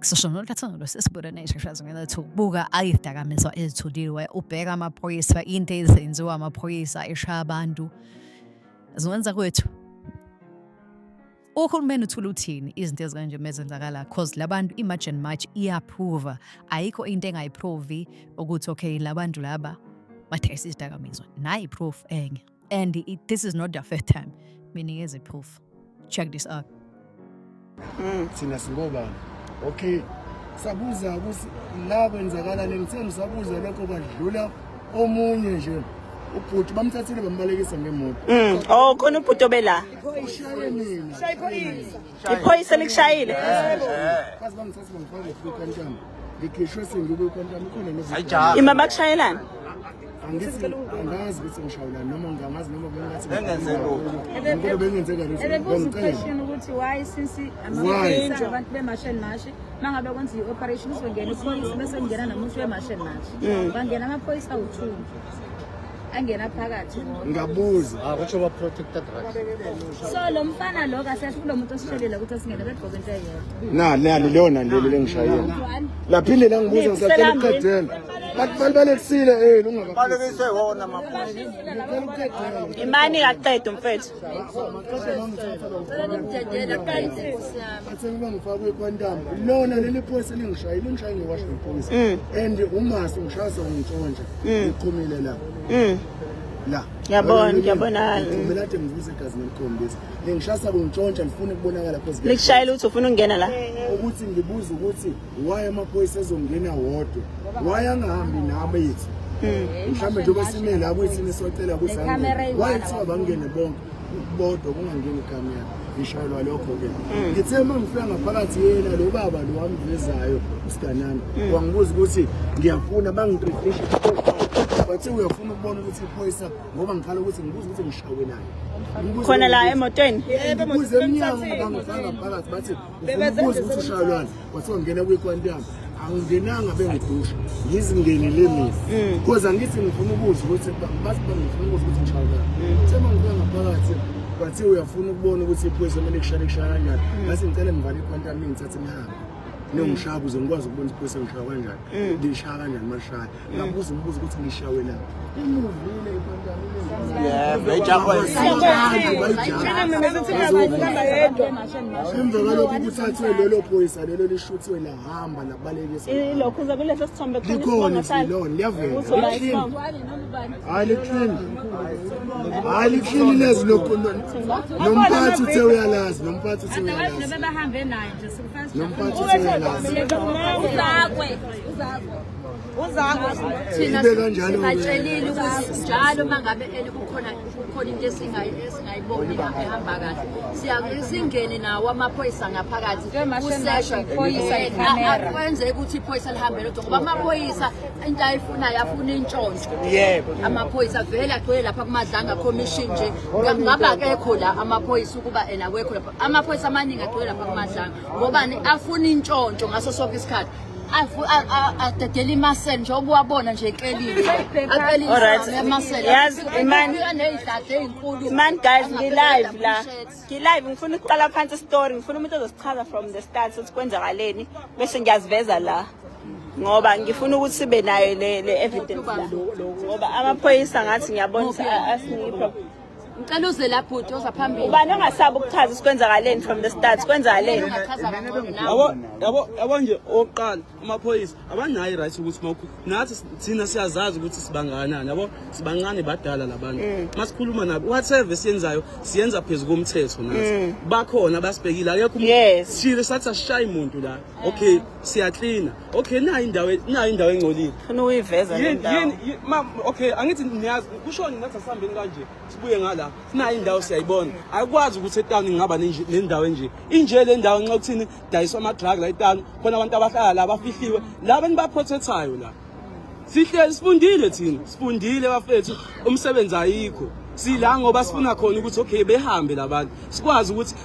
Sisho noluthathando sesibona nje buka ayidakamizwa ezithuliwe, ubheka amaphoyisa, into ezenziwa amaphoyisa eshaya abantu. Zingenza kwethu. Uhulumeni uthula uthini izinto ezikanje mezenzakala, cause labantu i-March and March iya-prova, ayikho into engayi-provi ukuthi okay, labantu laba badayisa izidakamizwa. Nayi proof enye, and this is not the first time. Minikeze proof, check this out. Thina singobani? Okay, sabuza ukuthi la kwenzakalani. Ngithe ngisabuza lokho, kwadlula omunye nje ubhuti, bamthathile bambalekisa ngemoto. Oh, khona ubhuti obela. Ushaye mina. Iphoyisa likushayile. Baze bangithathe bangifake kwiQuantum, ngikhishwe sengikwiQuantum, ikhona ne Ima bakushayelana? Angithi angazi ukuthi ngishayelani noma ngangazi noma bengathi Bengenze lutho. Ngempela bengenzeka lutho. Ebebuza Bangicela. i-question ukuthi why since Why? amaphoyisa, abantu be-March and March, mangabe kwenza i-operation kuzongena iphoyisa bese kungena nomuntu we-March and March. Bangena amaphoyisa awu-two angena phakathi wodwa. Ngabuza. Ah, kusho ba protected drugs. So lo mfana lo kahle kulo muntu osishelile ukuthi asingene begqoke into eyodwa. Na nani lona leli lengishayela laphinde langibuza, ngisacela ukuqedela. Bathi balibalekisile ungakaphisi. Balekise wona amaphoyisa. Ngicela ukuqedela. Imani kaqeda umfethu. Athe ngiba ngifakwe kwiQuantum, lona leli phoyisa lingishayile, lingishaye ngewasho iphoyisa and umasi ungishaya sewungitshontsha, ngiqhumile la la. Ngiyabona, ngiyabonakala. Ngiqhumile ade ngivuze igazi ngelikhombisa, lingishaya kungitshontsha, lifuna ukubonakala cause Likushayela ukuthi ufuna ukungena la. Ukuthi ngibuza ukuthi why amaphoyisa ezongena wodwa, why angahambi nami yethu mhlawumbe, njengoba sime la kuyithina esocela ukuthi Nekhamera angene. eyi-one. Why kuthiwa bangene bonke bodwa, kungangeni ikhamera? Ngishayelwa lokho-ke. Ngithe uma ngifika ngaphakathi, yena lo baba lo wamvezayo usiganana wangibuza ukuthi ngiyafuna bangitrifishe, bathi uyafuna ukubona ukuthi iphoyisa, ngoba ngikhala ukuthi ngibuza ukuthi ngishawelani. Ngibuza Khona la emotweni. Ngibuze emnyango, bangifaka ngaphakathi, bathi ufuna ukubuza ukuthi ushayelwani. Kwathiwa ngena kwiQuantum. Angingenanga, bengidusha, ngizingenele mina because angithi ngifuna ukuza ukuthi bathi bangifuna ukuza ukuthi ngishayelani. Sema ngifika ngaphakathi, kwathiwa uyafuna ukubona ukuthi iphoyisa kumele kushaya, kushaya kanjani. Ngase ngicela ngivale iQuantum, ngithathe ngihambe nongishaya ukuze ngikwazi ukubona iphoyisa ngishaya kanjani, lishaya kanjani malishaya. Ngabuza umbuzo ukuthi ngishawe la imuvile iQuantum. Yebo, ijahwe. Emva kwalokho kuthathwe lelo phoyisa lelo lishuthiwe, lahamba labalekisa. Ilokhu uza kuleso sithombe khona. Likhona Isibongo sakhe. isilona liyavela. Uzoba Li-clean. isibongo. Hayi, li-clean, hayi, li-clean lezi nomphathi uthe uyalazi, nomphathi uthe Otherwise uyalazi. nobe bahambe naye nje sikufanele. Nomphathi uthe uyalazi. Uzakwe, uzakwe. Thina Ibe kanjalo-ke. Sibatshelile ukuthi njalo uma ngabe ene kukhona into esingayiboni ehamba kahle, siya singene nawo amaphoyisa ngaphakathi. Njengoba iphoyisa, Eh, ikhamera. Akwenzeki ukuthi iphoyisa lihambe lodwa, ngoba amaphoyisa into ayifunayo, afuna intshontsho. Amaphoyisa vele agcwele lapha kuMadlanga Commission nje. Ngabe akekho la amaphoyisa ukuba ena awekho lapha amaphoyisa amaningi agcwele lapha kuMadlanga ngobani? Afuna intshontsho ngaso sonke isikhathi. Adedela imaseli njengoba uwabona nje ekelile. Alright. Yazi, Ney'dladla ey'nkulu. Man guys, ngi-live la. Ngi-live, ngifuna ukuqala phansi story, ngifuna umuntu ozosichaza from the start ukuthi kwenzakaleni bese ngiyaziveza la. Ngoba ngifuna ukuthi sibe nayo le evidence la. Ngoba amaphoyisa ngathi ngiyabona ukuthi asinike. Ngicela uze la bhuti oza phambili. Ubani ongasabi ukuchaza ukuthi kwenzakaleni from the start? Kwenzakaleni? Ungachaza kangcono nawe. Yabo nje, okokuqala amaphoyisa abanayo i-right ukuthi mawukhu nathi thina siyazazi ukuthi sibangakanani, yabo, sibancane, badala labantu. Masikhuluma nabo, whatever esiyenzayo siyenza phezu komthetho nathi. Bakhona basibhekile, akekho umuntu. Sishile sathi asishayi muntu la. Okay, siyaklina. Okay, nayi indawo engcolile. Ngifuna ukuyiveza le Yini ndawo. yini ma okay, angithi niyazi kushoni nathi asihambeni kanje, sibuye ngala, sinayo indawo, siyayibona. Ayikwazi ukuthi etown ingaba nendawo enje, inje le ndawo, nxa kuthini dayiswa ama-drug la etown, khona abantu abahlala la abafihliwe la enibaprotectayo la. Sihleli sifundile thina, sifundile bafethu, umsebenzi ayikho. Sila ngoba sifuna khona ukuthi okay, behambe labantu, sikwazi ukuthi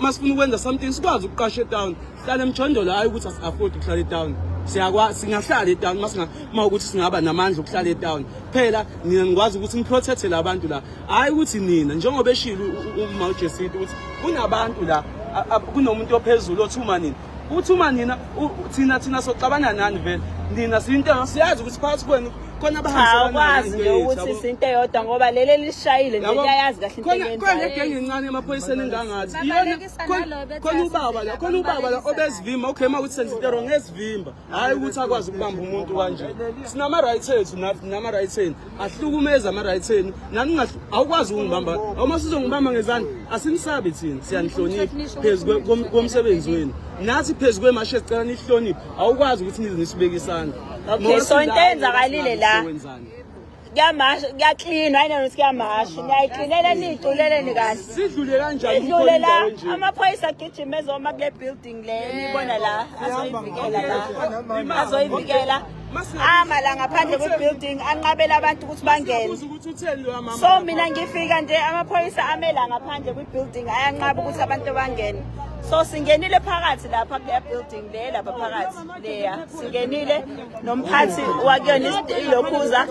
masifuna ukwenza something sikwazi ukuqasha etown, sihlale emjondolo. Hayi ukuthi asi-afford ukuhlala etown, siyakwazi, singahlala etown masinga uma ukuthi singaba namandla okuhlala etown. Phela nina nikwazi ukuthi niprotecte labantu la, hayi ukuthi nina njengoba eshilo uma uJesita ukuthi kunabantu la, kunomuntu ophezulu othuma nina. Uthi uma nina thina soxabana nani vele. Nina siyinto siyazi ukuthi phakathi kwenu khona Cha, abahambiselana awukwazi nento nje yethu, ukuthi yabo. sinto eyodwa ngoba leli lishayile nje Yabo? liyayazi kahle into Khona khona eyenzayo. egenge encane emaphoyiseni engangathi. Iyona Babalekisa nalo bethi khona ubaba la, khona ubaba la babalekisa obezivimba. Okay, uma ukuthi senza into wrong ezivimba. Hayi ukuthi akwazi ukubamba umuntu kanje. Sinama rights ethu nathi nama rights enu. Ahlukumeza ama rights enu. Nani ungahlu awukwazi ukungibamba. Uma sizongibamba ngezandla asinisabi thina, siyanihlonipha phezu komsebenzi wenu. Nathi phezu kwemashe sicela nihloniphe. Awukwazi ukuthi nize nisibeke isandla. Okay, so into eyenzakalile la. Kuyamasha, kuyaklinwa, ayina ukuthi kuyamasha. Niyayiklinela niyiculeleni kahle. Sidlule kanjani Idlule la, indawo enje? amaphoyisa agijima ezoma kule building le nibona la, azoyivikela la. Azoyivikela. Ama la ngaphandle kwe-building anqabela abantu ukuthi bangene. Siyabuza ukuthi utheni loya mama. So mina ngifika nje amaphoyisa ame la ngaphandle kwi-building ayanqaba ukuthi abantu bangene. So singenile phakathi lapha kuleya building le lapha phakathi leya singenile nomphathi wakuyona ilokhuza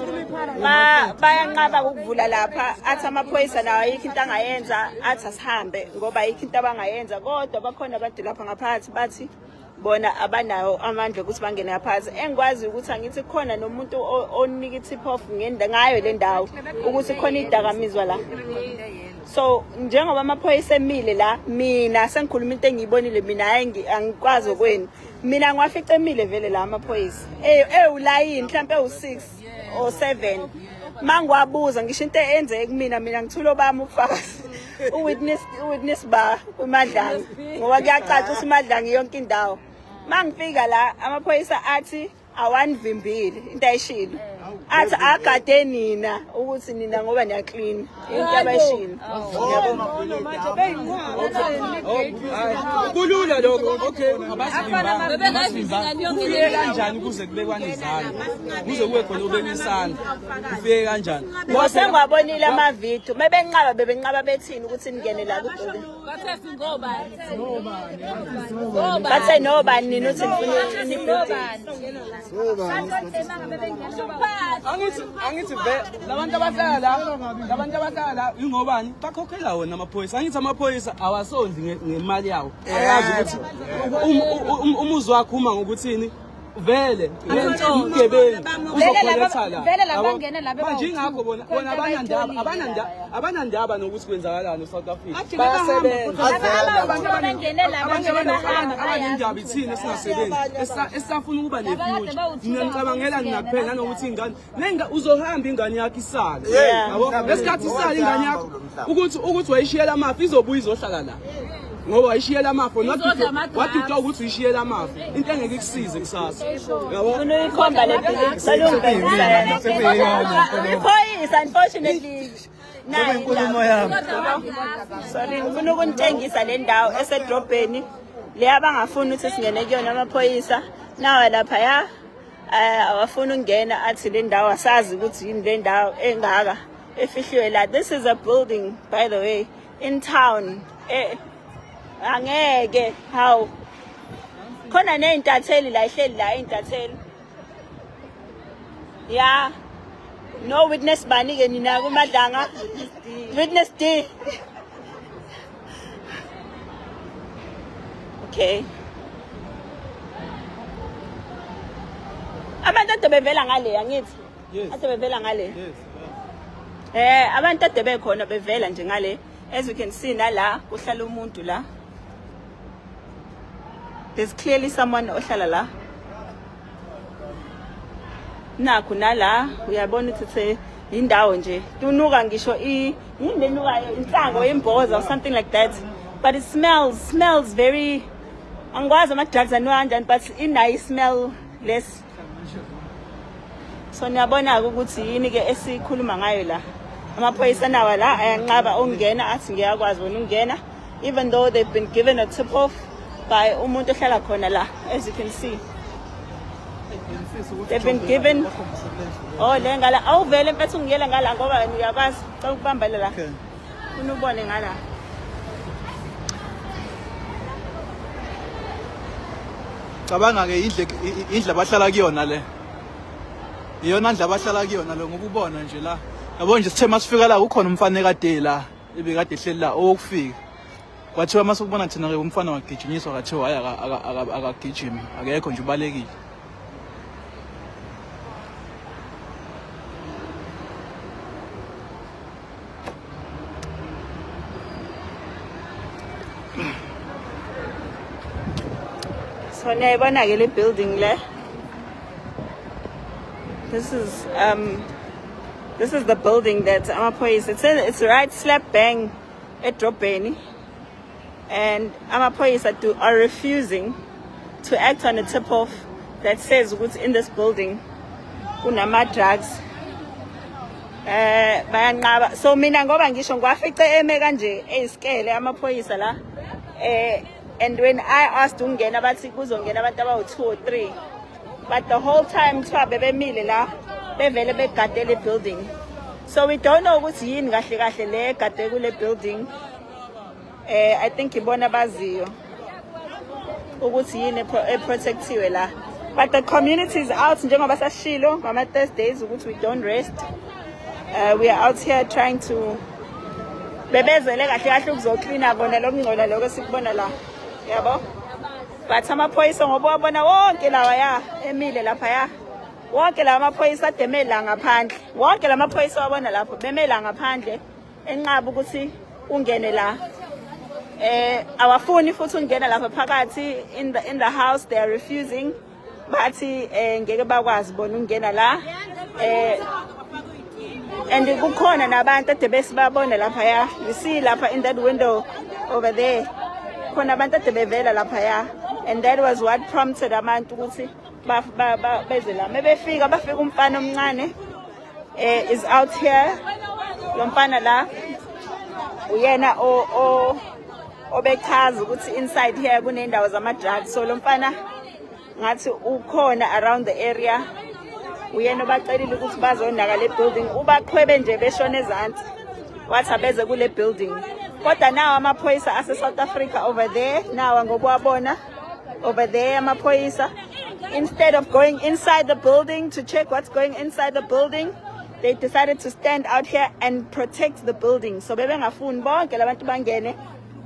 bayanqaba ukuvula lapha athi amaphoyisa nawo ayikho into angayenza athi asihambe ngoba ayikho into abangayenza kodwa bakhona abantu lapha ngaphakathi bathi bona abanawo amandla ukuthi bangene ngaphakathi. Engikwazi ukuthi angithi khona nomuntu onika i-tip off ngayo le ndawo ukuthi khona idakamizwa la. So njengoba amaphoyisa emile la, mina sengikhuluma into engiyibonile mina, hayi angikwazi okwenu. Mina ngiwafice emile vele la amaphoyisa ewulayini mhlawumbe ewu-6 or 7. Mangiwabuza ngisho into eyenzeke kumina, mina ngithula obami ubufakazi, uwitness ba uMadlanga, ngoba kuyacaca ukuthi uMadlanga yonke indawo. Mangifika la amaphoyisa athi awanivimbile into ayishilo, athi agade nina ukuthi nina ngoba niyaklina, into abayishilo. Kulula lokho. Okay, abasivimbanga. Kufike kanjani kuze kubekwane izandla? Kuze kube khona ubeka isandla. Kufike kanjani? Ngoba sengiwabonile amavidiyo mebenqaba bebenqaba bethini ukuthi ningene la ku-building. Bathe nobani nina uthi nifuna ini-building. Angithi ve labantu abahlala la ingobani bakhokhela wona amaphoyisa. Angithi amaphoyisa awasondli ngemali yawo. Ayazi ukuthi umuzi wakho uma ngokuthini vele umgebengu uzokhonetha la. Vele labangena la beba Manje ingakho bona abanandaba abanandaba nokuthi kwenzakalani eSouth Africa. Bayasebenza. Bangene la Abantu abanendaba ithina esingasebenzi esisafuna ukuba ne-future. Mina ngicabangela nina kuphela nanokuthi ingane nenga uzohamba ingane yakho isale. Yabo, ngesikhathi isale ingane yakho ukuthi wayishiyela amafa izobuya izohlala la. Ngoba wayishiyela amafa waduda ukuthi uyishiyela amafa into engeke ikusize kusasa. Yabo, Ufuna uyikhomba le building, cela ungibhekisa yona. Iphoyisa unfortunately. Nayi inkulumo yami. Sorry, ngifuna ukunitshengisa le ndawo esedrobheni le abangafuni ukuthi singene kuyona amaphoyisa. Nawa lapha ya awafuni ukungena, athi le ndawo asazi ukuthi yini le ndawo engaka efihliwe la. This is a building, by the way, in town. Angeke hawu khona ney'ntatheli la ihleli la iy'ntatheli ya no witness bani ke nina kuMadlanga witness D. Okay, abantu ade bevela ngale, angithi ade bevela ngale. Abantu ade bekhona bevela nje ngale. As you can see, nala kuhlala umuntu la. There's clearly someone ohlala la. Nakhu nala uyabona ukuthi indawo nje kunuka ngisho yini lenukayo, insango yemboza or something like that, but it smells very, angikwazi ama-drugs anuka kanjani, but inayo i-smell lesi. So niyabona-ke ukuthi yini-ke esikhuluma ngayo la. Amaphoyisa nawa la ayanqaba ukungena, athi ngiyakwazi wona ukungena even though they've been given a tip off by umuntu ohlala khona la. As you can see, they've been given, oh, le ngala awuvele mfethu ungiyele ngala ngoba wena uyakwazi. Cela ukubambele la, funa ubone ngala. Cabanga ke indle abahlala kuyona le. Iyona ndlu abahlala kuyona le ngoba ubona nje la. Yabo nje sithe masifika la kukhona umfana ekade la, ebekade ehleli la owokufika. Kwathiwa uma sokubona thina-ke umfana wagijinyiswa, kwathiwa hhayi akagijimi, akekho nje, ubalekile. So niyayibona-ke le building le. This is the building that amaphoyisa, it's right slap bang edrobheni, and amaphoyisa are refusing to act on a tip off that says ukuthi in this building kunama drugs. Bayanqaba. So mina ngoba ngisho ngiwafice eme kanje eyisikele amaphoyisa la, and when I asked ukungena, bathi kuzongena abantu abawu-2 or 3, but the whole time kuthiwa bebemile la, bevele begadele building. So we don't know ukuthi yini kahle kahle le egade kule building. I think ibona baziyo ukuthi yini eprotectiwe la, but the community is out njengoba sashilo ngama Thursdays ukuthi we don't rest. We are out here trying to bebezele kahle kahle ukuzoklina kona lokungcola lokho esikubona la, yabo. But amaphoyisa, ngoba wabona wonke lawa ya emile lapha ya, wonke lawa amaphoyisa ademe la ngaphandle, wonke la maphoyisa wabona lapho beme la ngaphandle, enqaba ukuthi ungene la. Awafuni futhi ungena lapha phakathi in the house. They are refusing, bathi ngeke bakwazi bona ukungena la. And kukhona nabantu ade besibabona lapha ya, you see lapha in that window over there, khona abantu ade bevela lapha ya, and that was what prompted abantu ukuthi beze la. Mebefika, bafika umfana omncane is out here. Lo mfana la uyena o obechaza ukuthi inside here kunendawo zama drugs. So lo mfana ngathi ukhona around the area, uyena obacelile ukuthi bazonaka le building. Ubaqhwebe nje beshona ezansi, wathi abeze kule building. Kodwa nawo amaphoyisa ase-South Africa over there, nawa ngokuwabona over there amaphoyisa, instead of going inside the building to check what's going inside the building, they decided to stand out here and protect the building. So bebengafuni bonke labantu bangene.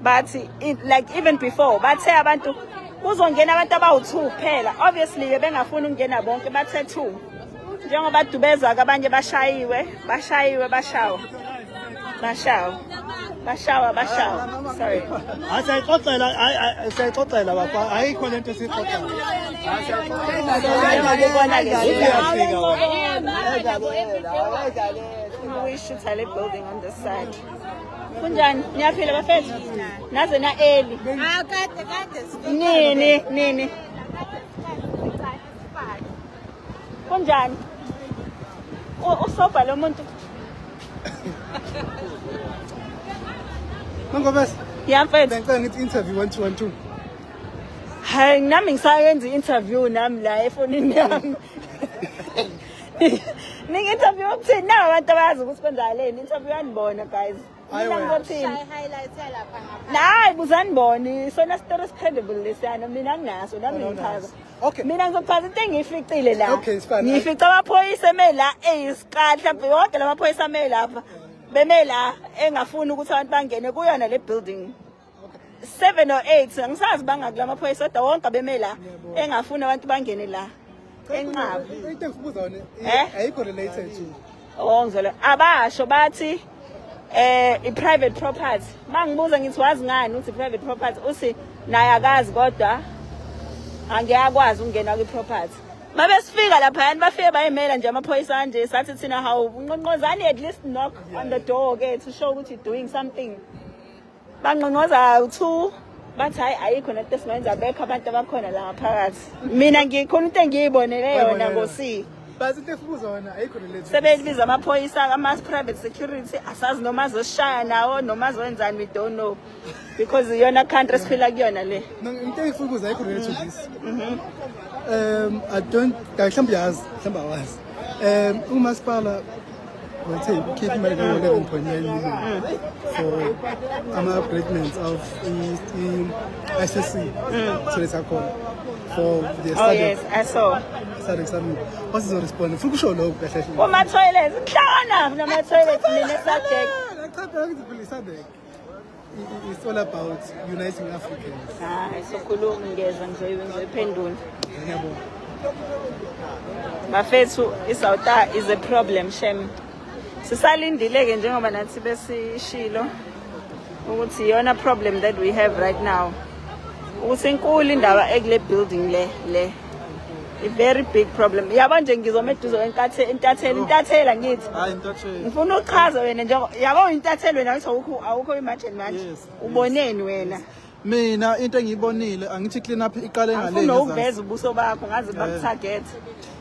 Bathi like even before bathe abantu kuzongena abantu abawu-2 kuphela. Obviously bebengafuni ukungena bonke, bathe 2. Njengoba dubezwa-ke abanye bashayiwe, bashayiwe, bashawa, bashawa, bashawa, bashawa, sorry. Hayi, siyayixoxela, hayi, siyayixoxela bafana, ayikho lento esiyixoxela. Njengoba ubona-ke, Uyafika. Ukuyishutha le building on this side. Kunjani? Niyaphila bafethu? Naze na early. Nini nini? Kunjani? Usoba lo muntu. Mangobese, Ya mfethu. Bengicela ngithi interview 1 2 1 2. Hayi, nami ngisayenza i-interview nami la efonini yami. Ningi-interview ukuthini? Nawu abantu abazi ukuthi kwenzakaleni. Interview yanibona guys. Hayi Mina wena. ngizothini? Hayi, buzani bona, isona story credible lesiyana, mina nginaso nami ngichaza. Okay. Mina ngizochaza into engiyificile la. Okay, it's fine. Ngifica amaphoyisa eme la eyisikali, mhlawumbe yonke la maphoyisa ame lapha. Beme la engafuni ukuthi abantu bangene kuyona le building. 7 or 8, angisazi bangaki la maphoyisa, kodwa wonke abeme la engafuni abantu bangene la. Enqaba. Into engifubuza yona, Eh? ayikho related to. Oh, ngizolo abasho bathi i-private property. Mangibuza ngithi wazi ngani ukuthi private property, uthi naye akazi, kodwa angiyakwazi ukungena kwi-property. Mabesifika laphayani, bafike bayimela nje amaphoyisa kanje. Sathi thina, hawu, nqonqozani, at least knock on the door ke to show ukuthi you're doing something. Banqonqoza two, bathi hayi, ayikho nento esingayenza, bekho abantu abakhona la ngaphakathi. Mina ngikhona into engiyibonele yona ngosi. But into engifubuza yona ayikho related. Sebebiza amaphoyisa, ama-private security, asazi noma azoshaya nawo noma azoyenzani, we don't know, because iyona country esiphila kuyona le. No, into engifubuza ayikho related to this. I don't, mhlawumbe uyazi, mhlawumbe awazi. Umasipala wethe ukhipha imali ka-11.9 million for ama-upgradements of i-ICC toilet akhona for the Oh yes, I saw. SADC summit. Wasizoresponda. Futhi kusho lokho kahle kahle. Kuma-toilet kuhlangana nama-toilet mina eSADC? Cha, phela ngithi phela i-SADC. It's all about uniting Africans. Hayi, sokhuluma, ngiyeza, ngizoyiphendula. Ngiyabonga. Bafethu, iSouth is a problem shem. Sisalindile-ke njengoba nathi besishilo ukuthi iyona problem that we have right now, ukuthi inkulu indaba ekule building le, a very big problem, yabo nje. Ngizoma eduze kwenkathi intatheli, intatheli angithi? Hayi, intatheli. Ngifuna ukuchaza wena njengo yabo intatheli wena, ngithi awukho imagine manje. Yes. Uboneni wena? Mina into engiyibonile, angithi clean up iqale ngale Angifuni ngezansi. ukuveza ubuso bakho, ngazi bakutarget.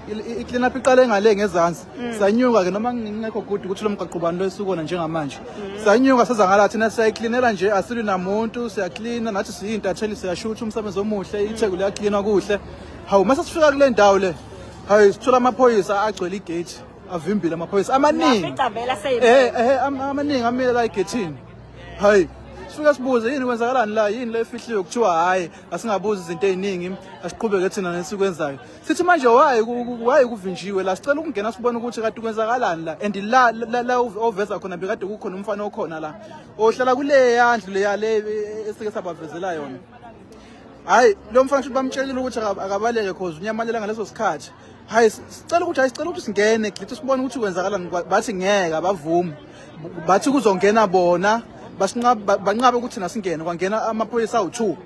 I-clean up iqale ngale ngezansi, sanyuka ke, noma ngingekho good ukuthi lo mgaqo bani lo esukona njengamanje. Sanyuka seza ngala, thina siyayiklinela nje, asilwi namuntu, siyaklina nathi, siyintatheli, siyashutha umsebenzi omuhle, iTheku liyaklinwa kuhle. Hawu, mase sifika kule ndawo le, hayi, sithola amaphoyisa agcwele igate, avimbile amaphoyisa amaningi. Ngafica vela Amaningi amile la egethini. Hayi, sifike sibuze, yini, kwenzakalani la, yini le efihliwe? Kuthiwa hayi, asingabuzi izinto ey'ningi, asiqhubeke thina nesikwenzayo. Sithi manje why kuvinjiwe la? Sicela ukungena sibone ukuthi kade kwenzakalani la. And la oveza khona, bekade kukhona umfana okhona la ohlala kuleya ndlu leya le esike sabavezela yona. Hayi, lo mfana shuthi bamtshelile ukuthi akabaleke cause unyamalela ngaleso sikhathi. Hayi, sicela ukuthi, hayi, sicela ukuthi singene githi sibone ukuthi kwenzakalani. Bathi ngeke, abavumi, bathi kuzongena bona, basinqaba, banqabe ukuthi nasingene. Kwangena amaphoyisa awu-2,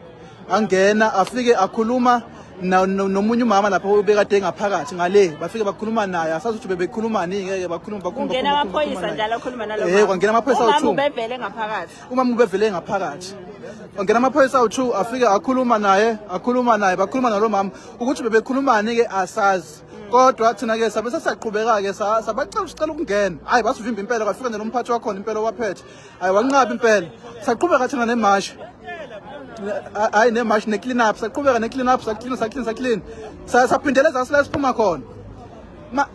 angena afike akhuluma nomunye umama lapho obekade ngaphakathi ngale. Bafike bakhuluma naye, asazi ukuthi bebekhuluma ngeke bakhuluma, bakhuluma. Kungena bakhuluma, amaphoyisa bakhuluma njalo naye. akhuluma nalo Eh, kwangena amaphoyisa Umama awu-2. ubevele ngaphakathi. Umama ubevele ngaphakathi. Wangena amaphoyisa awu-2, afike akhuluma naye, akhuluma naye, bakhuluma nalo mama. Ukuthi bebekhulumani-ke asazi, kodwa thina-ke sabe sesiyaqhubeka-ke, sabacela, sicela ukungena. Hhayi, basivimba impela. Kwafika nje nomphathi wakhona impela owaphethe, hhayi, wanqaba impela. Saqhubeka thina nemashi, hhayi, nemashi ne-clean up, saqhubeka ne-clean up, saklina, saklina, saklina, saphindela ezansi la siphuma khona.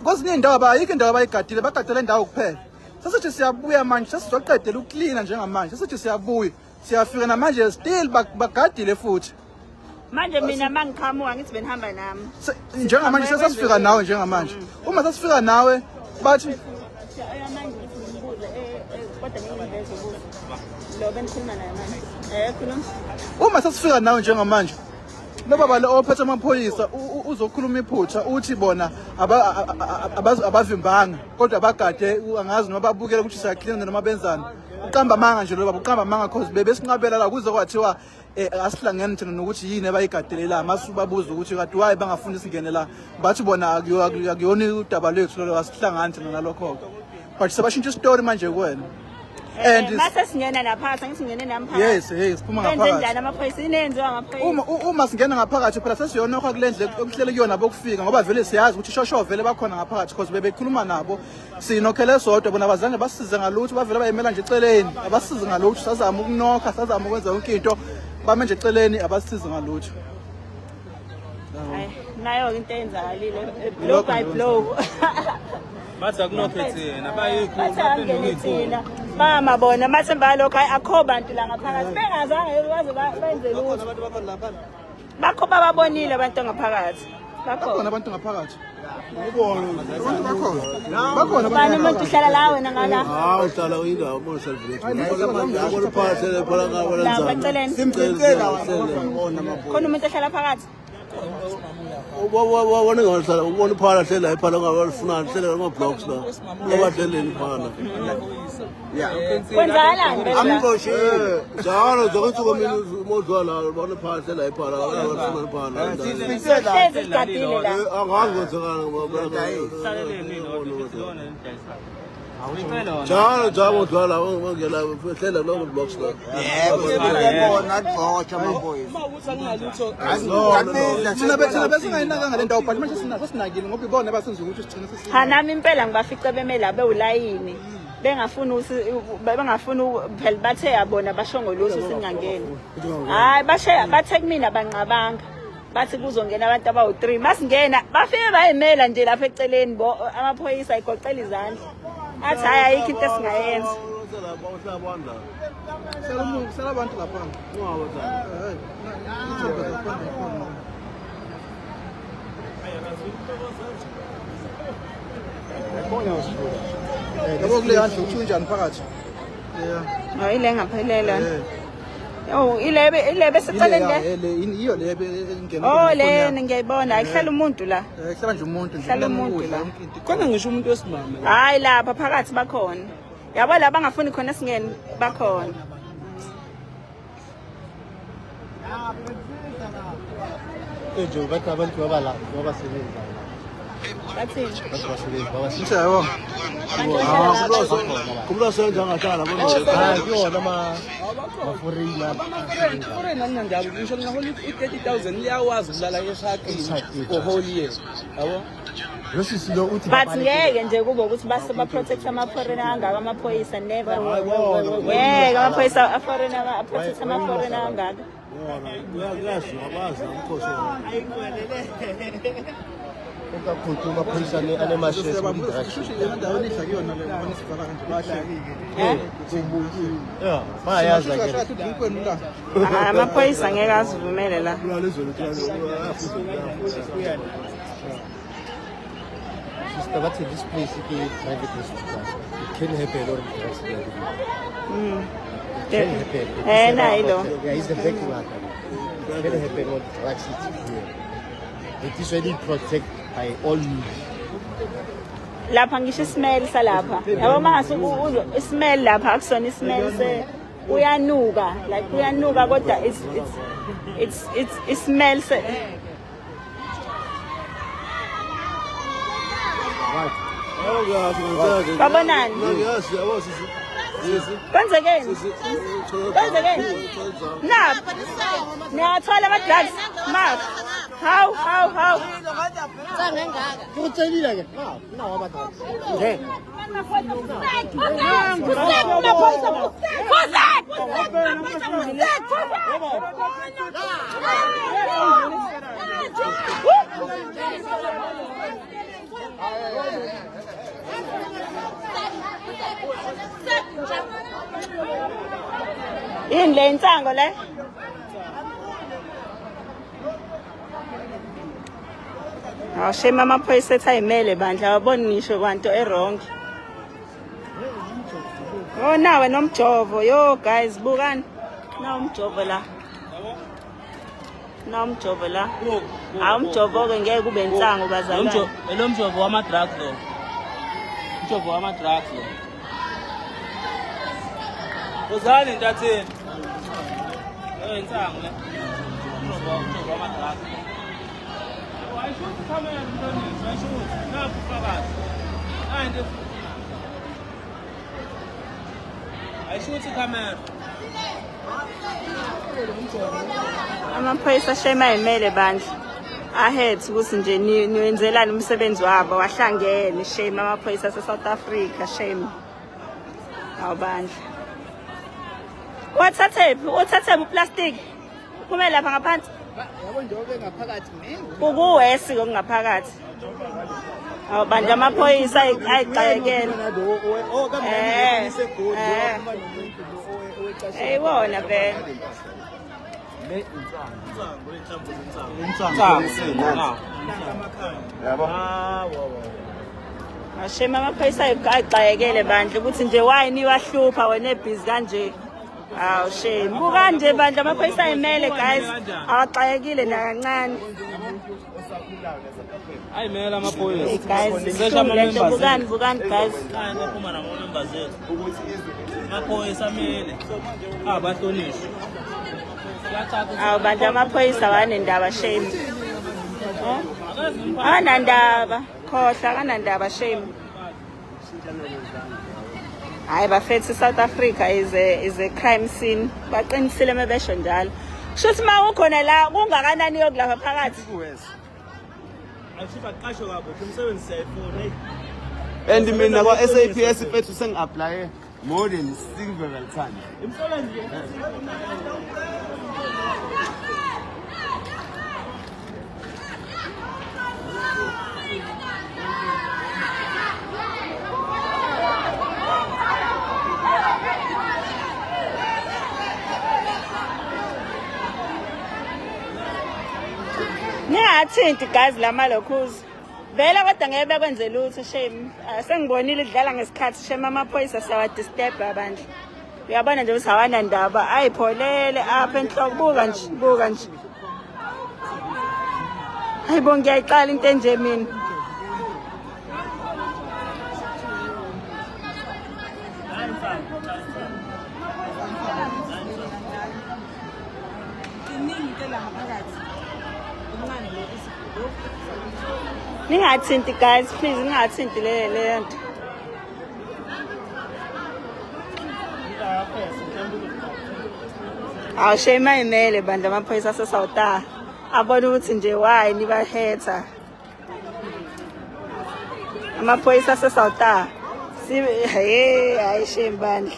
Kwezinye iy'ndawo ayikho indawo abayigadile, bagadele indawo kuphela. Sesithi siyabuya manje, sesizoqedela ukuklina njengamanje, sesithi siyabuya, siyafika namanje still bagadile futhi. Manje mina mangiqhamuka, ngithi benihamba nami. Njengamanje sesifika nawe, njengamanje uma sesifika nawe bathi Manje ngithi ngimbuze, kodwa ngeke ngiveze ubuso lo benikhuluma naye manje. Khuluma. Uma sesifika nawe njengamanje, lo baba lo ophethe amaphoyisa uzokhuluma iphutha, uthi bona abavimbanga kodwa bagade, angazi noma babukela ukuthi siyaklina noma benzani. Uqamba amanga nje lo baba, uqamba amanga, cause bebesinqabela la kuze kwathiwa asihlangene thina nokuthi yini abayigadele la. Masubabuza ukuthi kade why bangafuni singene la, bathi bona akuyona udaba lwethu lolo, asihlangani thina nalokho. But sebashintsha isitori manje kuwena and Mase singena naphakathi, angithi ngene nami phakathi? Yes, siphuma Benze ngaphakathi. njani amaphoyisa? Yini eyenziwa amaphoyisa? Uma singena ngaphakathi phela, sesiyonokha kule ndlu ekuhlele kuyona bokufika, ngoba vele siyazi ukuthi shosho vele bakhona ngaphakathi because bebekhuluma nabo. Sinokhele sodwa, bona abazange basisize ngalutho, bavele bayimela nje eceleni, abasisize ngalutho. Sazama ukunokha, sazama ukwenza yonke into, bame nje eceleni, abasisize ngalutho. Hayi, nayo into eyenzakalile, blow by blow. Bathi akunokhe thina bayikhulu. Bathi angene thina, bama bona mathemba alokho. Hayi, akho bantu la ngaphakathi, bengazange baze benze lutho. Bakho bababonile abantu ngaphakathi, bakho. Bakhona abantu ngaphakathi, abantu bakhona, bakhona. Bani umuntu uhlala la, wena ngala? Hawu, uhlala indawo mosha phakathi phela. La eceleni khona umuntu ohlala phakathi. Wona ngahlala, ubona iphala hlela, iphala ngabalifunani hlela ama-blocks la abahleleni iphala. Kwenzakalani vele la? Amxoshile njalo zonke insuku mina umodlwa la, ubona iphala hlela, iphala abalifuna iphala. Hlezi ligadile la. Angazi kwenzekani njalo njalo modlwa la, ungena hlela kulo blocks la. Yebo, agxotshwa amaphoyisa. Uma ukuthi akunalutho. Thina besingayinakanga le ndawo, but manje sesinakile ngoba ibona abasenza ukuthi sigcine Cha, nami impela ngibafice beme la bewulayini, bengafuni ukuthi bengafuni phela, bathe yabona basho ngolutho singangeni. Hayi, bashe bathe kumina banqabanga, bathi kuzongena abantu abawu-3. Masingena bafike bayimela nje lapha eceleni bo amaphoyisa, ayigoqela izandla, athi hhayi, ayikho into esingayenza. Sala abantu lapha. Hey, ithombe zakhona khona. Yabo, kule ndlu kuthiwa njani phakathi? Yeah. Hayi, le ngaphelela. Eh. Oh, ilebe ilebe secaleni le. Le iyo le engena. Oh, le ngiyayibona. Ayihlala umuntu la. Eh, kuhlala nje umuntu nje. Kuhlala umuntu la. Yonke into. Khona ngisho umuntu wesimame la. Hayi lapha phakathi bakhona. Yabo la bangafuni khona singene bakhona. Nje bathi abantu baba la babasebenza. Bathini? Bathi basebenzi babasebenza. Nje yabo. Kumlo senza angahlala Hayi kuyona ama ma-foreign Foreign alinandaba ngisho ningahola i-30,000 liyawazi ukulala eshaqini for whole year. Yabo? Lo sisi lo uthi But ngeke nje kube ukuthi base ba protect ama foreigner angaka amaphoyisa never. Ngeke amaphoyisa a foreigner a protect ama foreigner angaka. Kuyaziwa bazi umkhosi. Ukakhulu amaphoyisa anemashesi Shushu endaweni idla kuyona le ubona isivala kanje bahleki. Eh? Yeah, bayazi ke. Shushu drink wenu la. Ah, amaphoyisa ngeke azivumele la. Sister, bathi this place ke private hospital. It can happen or drugs there. It can happen. Eh, nayi lo. Yeah, it's the back one. It can happen or drugs is here. It is really protect by all means. Lapha ngisho ismell salapha. Yabo mase ismell lapha akusona ismell se uyanuka like uyanuka kodwa it's ismell se Babonani? Ngiyazi yabo sisi. Sisi. Kwenzekeni? Sisi. Kwenzekeni? Na. Niyathola ama drugs. Ma. How how how? Kutshelile ke. Na, nawo ama drugs. Nje. Yini le insango le? Awu shame amaphoyisa ethi ayimele bandla awaboni ngisho kwanto e-wrong. Oh nawe nomjovo yo guys bukani. Nawu umjovo la. Nawu umjovo la. Hawu umjovo ke ngeke kube insango bazalwane. Lo mjovo wama-drugs lo. Umjovo wama-drugs lo. Wozani ntatheni. Eh insango le. Umjovo wama-drugs. Ayishuthi ikhamera mntanethu, ayishuthi. Nakhu ufakazi. Nayi into ayishuthi ikhamera. Amaphoyisa shame ayimele bandla. Ahead ukuthi nje niwenzelani umsebenzi wabo wahlangene shame amaphoyisa ase South Africa shame. Awubandla. Wathathephi? Uthathephi uplastic? Uphume lapha ngaphansi. Yabo njengoba ngaphakathi mina. Kukuwesi kokungaphakathi. Awubandla amaphoyisa ayixakekele. Eh. Eh. Eyibona vele. Insango. Yabo. Ashema amaphoyisa ayixakekele bandla ukuthi nje why niwahlupha wena ebhizi kanje. Awu shame. Buka nje bandla amaphoyisa ayimele guys. Awaxakekile nakancane. Ayimele amaphoyisa. Hey guys, Sesha lento ama-members bukani ethu. bukani guys. Hayi baphuma nama-members ethu. Amaphoyisa amele. Abahlonishwe. Awu bandla amaphoyisa awanendaba shame. Akanandaba, khohlwa akanandaba shame. Hayi bafethu South Africa is a crime scene. Baqinisile mebesho njalo. Kusho ukuthi uma ukhona la kungakanani yokulapha phakathi. Ayisho baqashwe kabusha umsebenzi siyayifuna. Hey. And mina kwa-SAPS mfethu sengi-applye more than several times. Imisebenzi Ningathinti guys lamalokhuza. Vele kodwa ngeke bekwenze lutho shame. Ah, sengibonile idlala ngesikhathi shame amaphoyisa siyawadisturb abantu. Uyabona nje ukuthi awanandaba, ayipholele apha enhloko. Buka nje, buka nje. Hayibo, ngiyayiqala into enje mina. Ningathinti guys, please ningathinti le le nto. Awu shame, ayimele bandla amaphoyisa aseSouth abona ukuthi nje why nibahetha amaphoyisa aseSouth. Si hey, hayi shame bandla,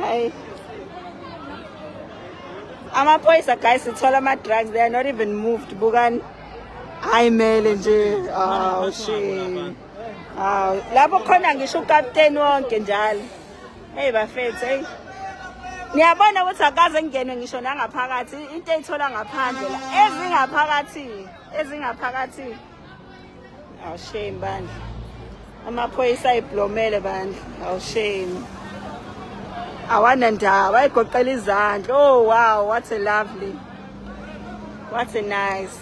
hayi amaphoyisa guys, sithola ama-drugs, they are not even moved. Bukani, ayimele nje. Awu shame, awu lapho khona ngisho ukapteni wonke njalo. Hey bafethu, hey, niyabona ukuthi akaze kungenwe ngisho nangaphakathi. Into eyithola ngaphandle la, ezingaphakathi, ezingaphakathi. Awu shame bandla, amaphoyisa ayiblomele bandla. Awu shame, awanandaba, ayigoqela izandla. Oh wow, what a lovely, what a nice.